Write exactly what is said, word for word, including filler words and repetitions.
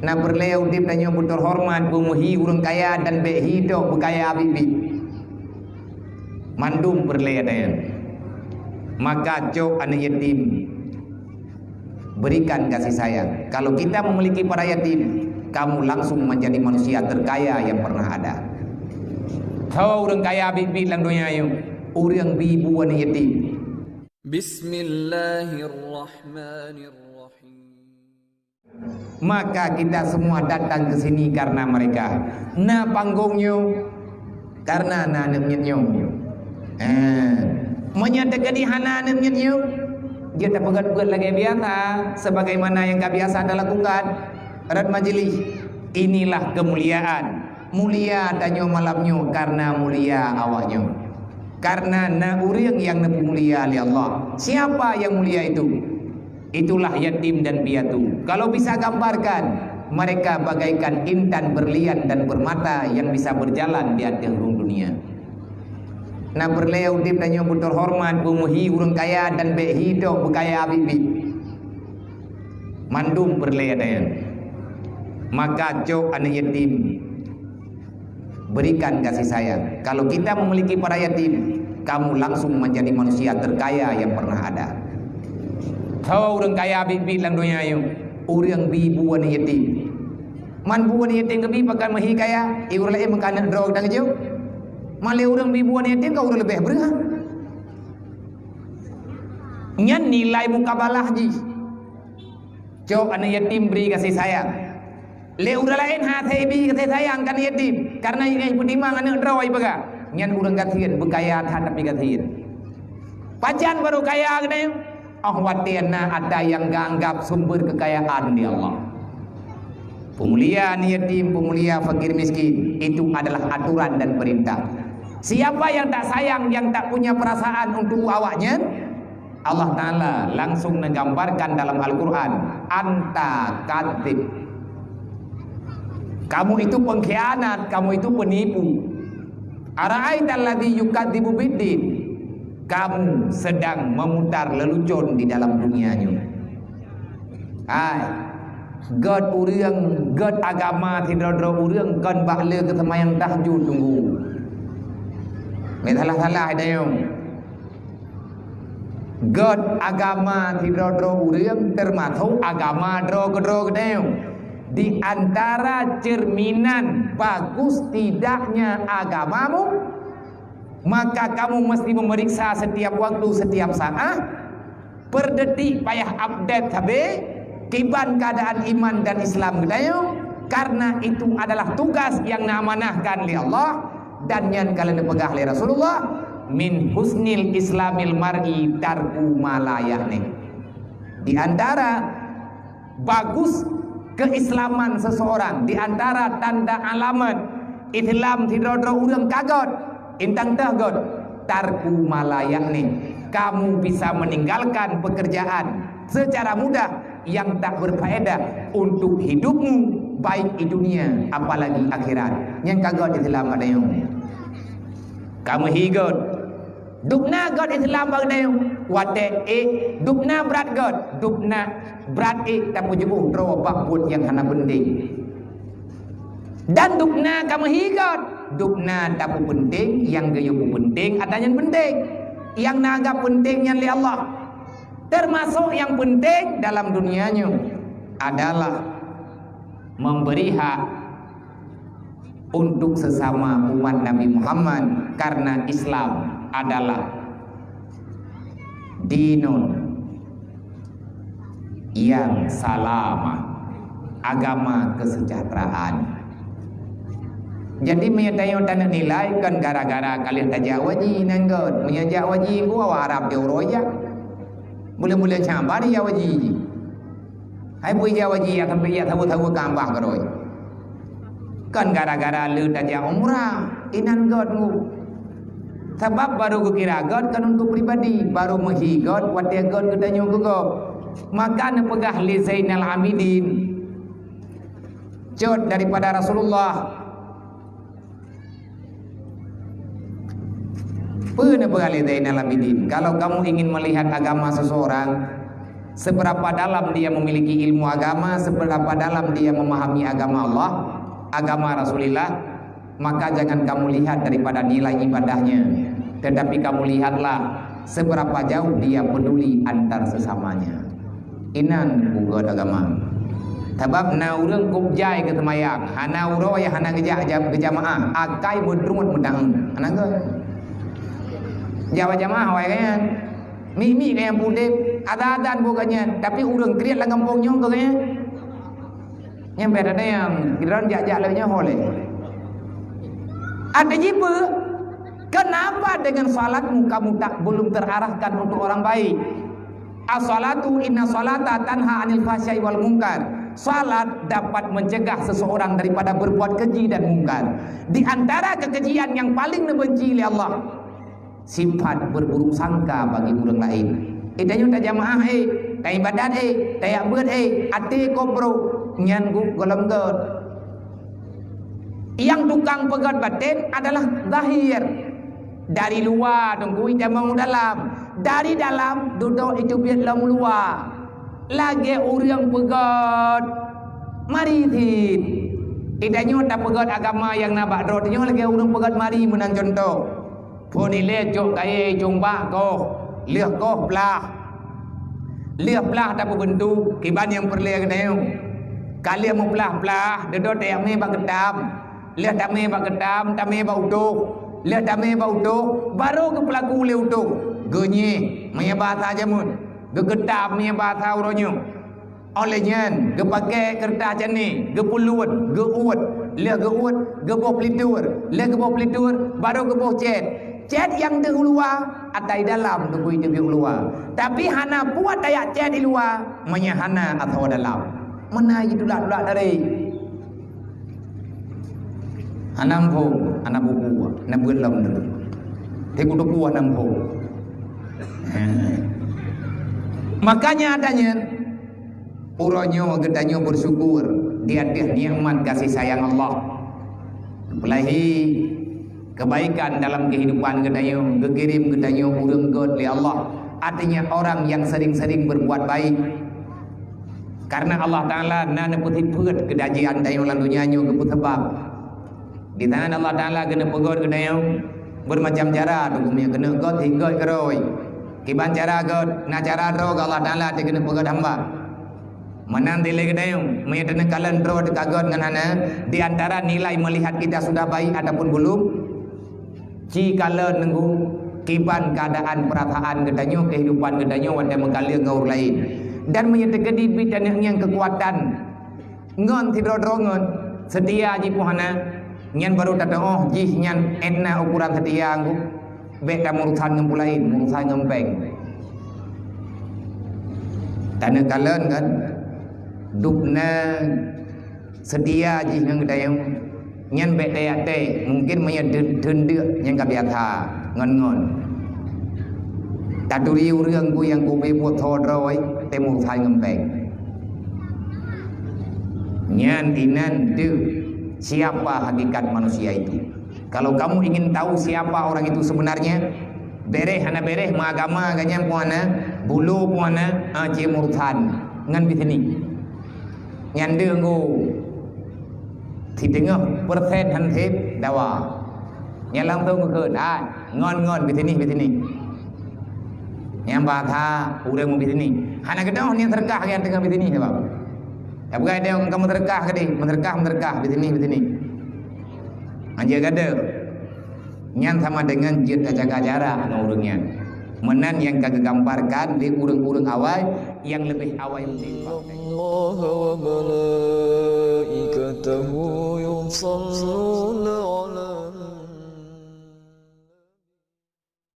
Na peureulée udeb tanyoe beuteuhoreumat, beumeuhi ureuëng kaya dan bék hi tok beukaya biet-biet. Mandum peureulée tanyoe. Maka cok aneuëk yatim, berikan kasih sayang. Kalau kita memiliki para yatim, kamu langsung menjadi manusia terkaya yang pernah ada. Tho ureuëng kaya biet-biet lam donya nyoe, ureuëng bi bu aneuëk yatim. Bismillahirrahmanirrahim. Maka kita semua datang ke sini karena mereka. Na panggong nyoe karena na aneuëk miet nyoe. Eh, meunyoe teukeudi hana aneuëk miet nyoe, jeuet tapeugét-peugét lagée biasa, sebagaimana yang ka biasa talakukan. Rot majelis, inilah kemuliaan. Mulia tanyoe malam nyoe karena mulia awak nyoe. Karena na ureuëng yang neupeumulia lé Allah. Siapa yang mulia itu? Itulah yatim dan piatu. Kalau bisa gambarkan, mereka bagaikan intan berlian dan permata yang bisa berjalan di atas rung dunia. Na peureulée udeb tanyoe beuteuhoreumat, beumeuhi ureuëng kaya dan bék hi tok beukaya biet-biet. Mandum peureulée tanyoe. Maka cok aneuëk yatim, berikan kasih sayang. Kalau kita memiliki para yatim, kamu langsung menjadi manusia terkaya yang pernah ada. Tho ureuëng kaya biet-biet lam donya nyoe, ureuëng bi bu aneuëk yatim. Man bu aneuëk yatim geubi pakon meuhi kaya, i ureuëng laén meukaneuk droe geutanyoe. Malée ureuëng bi bu aneuëk yatim ka ureuëng leubeh breueh. Nyan nilai mukabalah jih. Cok aneuëk yatim bri kasih sayang. Lé ureuëng laén hase ibi kasih sayang keu aneuëk yatim, karena ingat peutimang aneuëk droe ipeugah. Nyan ureuëng gasien, beukaya that tapi gasien. Pajan barô kaya geutanyoe? Oh watée na atra nyang geuanggab sumber kekayaan di Allah. Peumulia aneuëk yatim, peumulia fakir miskin, itu adalah aturan dan perintah. Siapa yang tak sayang, yang tak punya perasaan untuk awaknyan, Allah Ta'ala langsung menggambarkan dalam Al-Quran, "Anta kadzib." Kamu itu pengkhianat, kamu itu penipu. "Ara'aital ladzi yukadzibu biddin." Kamu sedang memutar lelucon di dalam dunia nyoe. Hai, gét ureuëng, gét agama sidroe-droe ureuëng kon bak le keu seumayang tahajud tunggu. Meusalah-salah dayong. Gét agama sidroe-droe ureuëng, teumasok agama droe keudroe geutanyoe. Di antara cerminan bagus tidaknya agamamu, maka kamu mesti memeriksa setiap waktu, setiap saat, per detik payah update sabe kiban keadaan iman dan Islam geutanyoe, karena itu adalah tugas yang neuamanahkan lé Allah. Dan nyan ka lheueh neupeugah lé Rasulullah, "Min husnil islamil mar'i tarku ma la ya'ni." Di antara bagus keislaman seseorang, di antara tanda alamat Islam sidroe-droe ureuëng ka gét, intang teuh gét, tarku ma la ya'ni. Kamu bisa meninggalkan pekerjaan secara mudah yang tak berfaedah untuk hidupmu, baik di dunia apalagi akhirat. Nyang ka gét Islam ada nyang. Kamu higot. Dubna gét Islam bak geutanyoe. Watée ék, dubna brat gét. Dubna brat ék tapeujeuboh droe bak buet nyang hana penting. Dan dubna kamu higot. Dubna tapeupeunteng nyang geuyue peupeunteng ata nyan penting. Nyang na anggap penting nyan lé Allah. Termasuk yang penting dalam dunia nyoe adalah memberi hak untuk sesama umat Nabi Muhammad, karena Islam adalah dinun yang salama, agama kesejahteraan. Jadi meunyoe tanyoe taneuk nilai kan gara-gara ka lheueh tajak haji nan gét. Meunyoe jak haji ku awak Arab di uroe jak. Buleuen-buleuen Sya'ban jak haji. Hai bui jak haji ya sampai ya sabu-sabu kambah keurôi. Kan gara-gara le tajak umrah inan gét ngu. Sabab baru geukira gét kan untuk pribadi, baru meuhi gét watée gét geutanyoe keu gob. Maka neupeugah lé Zainal Abidin, cut daripada Rasulullah. Peue neupeugah lé Zainal Abidin, kalau kamu ingin melihat agama seseorang, Seberapa dalam dia memiliki ilmu agama, seberapa dalam dia memahami agama Allah, agama Rasulullah, maka jangan kamu lihat daripada nilai ibadahnya, tetapi kamu lihatlah seberapa jauh dia peduli antar sesamanya. Inan bugot agama. Sabab na ureuëng kub jai keu seumayang, hana uroe, hana geujak jam-, geujamaah, akai beudruet meudaun. Hana geuh. Jak jamaah awai geuh nyan. Mik-mik geuh nyan udeb, adan-adan buet geuh nyan, tapi ureuëng kriet lam gampông nyoe geuh nyan. Nyang beda ada nyang kira jak-jak lagée nyoe ho lé. Ada jipeue, kenapa dengan salatmu kamu tak, belum terarahkan untuk orang baik? As-salatu inna salata tanha anil fahsya'i wal munkar. Salat dapat mencegah seseorang daripada berbuat keji dan mungkar. Di antara kekejian yang paling dibenci oleh Allah, sifat berburuk sangka bagi ureuëng laén. Eh, tanyoe tajamaah, eh, taibadat, eh, tajak beuet, eh, até kobro, nyan gu-, gohlom gét. Nyang tukang peugét batén adalah zahir. Dari luwa teungku itamong dalam. Dari dalam dudoe iteubiet lom luwa. Lagée ureuëng peugét mari cit. Eh, tanyoe tapeugét agama nyang na bak droe, tanyoe lagée ureuëng peugét mari meunan cuntoh. Phon ilée cok kayée cumbak koh, lheueh koh plah. Lheueh plah tapeubeuntu, kiban nyang peureulée geutanyoe. Ka lheueh meuplah-plah, dudoe tajak mé bak geutam. Lheueh tamé bak geutam, tamé bak utôh. Lheueh tamé bak utôh, barô geupeulagu lé utôh. Geunyeh, meunyoe basa jameun. Geugeutam, meunyoe basa uroe nyoe. Óh lheueh nyan, geupakée keureutah cane, geupeulut, geuuet, lheueh geuuet, geuboh peulintur, lheueh geuboh peulintur, barô geuboh cét. Cét nyang deuh u luwa, ata i dalam teungku iteubiet u luwa. Tapi hana puat tajak cét i luwa, meunyoe hana asoe dalam. Meunan jitulak-tulak dari. Hana muphom, hana buku, hana beuet lom tu. Teungku teupeu hana muphom. Makanya adanya, uroe nyoe geutanyoe bersyukur di ateueh nikmat kasih sayang Allah. Peulahi kebaikan dalam kehidupan geutanyoe, geukirém geutanyoe ureuëng gét lé Allah. Artinya orang yang sering-sering berbuat baik. Karena Allah Taala na neupeusifeuet keudajian tanyoe lam donya nyoe geupeu sabab. Di tangan Allah Taala keuneuk peugét keunoe bermacam cara tu, meunyoe keuneuk gét, hi gét keudroe. Kiban cara gét, na cara droe keu Allah Taala teuh keuneuk peugét hamba. Meunan dilée keunoe, meunyoe teuneuk kalon droe teuka gét ngon hana, di antara nilai melihat kita sudah baik ataupun belum, ci kalon nunggu kiban keadaan perasaan geutanyoe, kehidupan geutanyoe watée meukalon ngon ureuëng laén. Dan meunyoe teukeudi bit tanyoe ngieng keukuatan, ngon sidroe-droe ngon seutia jih peue hana, nyan barô tateuoh jih nyan étna ukuran seutia ngu. Bék tameurusan ngon peue laén, meurusan ngon péng. Taneuk kalon kan, dubna seutia jih ngon geutanyoe. Nyan bék teuyak tée, mungken meunyoe deu-, deundeuk nyang ka biasa ngon-ngon. Taturi ureuëng ku nyang kubi buet tho droe, teuh meurusan ngon péng. Nyan inan deuh siapa hakikat manusia itu. Kalau kamu ingin tahu siapa orang itu sebenarnya, bereh hana bereh, meuagama ganyang peue hana, bulo peue hana, ah, cit meurusan ngon bisnis. Nyan deuh nggu siteungoh persen han sép dawa. Nyan langsung geukheun, hai, ngon-ngon bisnis, bisnis. Nyang bahasa ureuëng bisnis. Hana keudroe nyan seudeukah nyang teungoh bisnis sabab. Tapi kai dong kamu seudeukah keudeh, meuseudeukah, meuseudeukah, bisnis, bisnis. Anjir gadoh. Nyan sama dengan jeuet tajaga jarak ngon ureuëng nyan. Meunan nyang ka geugambarkan lé ureuëng-ureuëng awai nyang leubeh awai mutimbang. إن الله وملائكته يصلون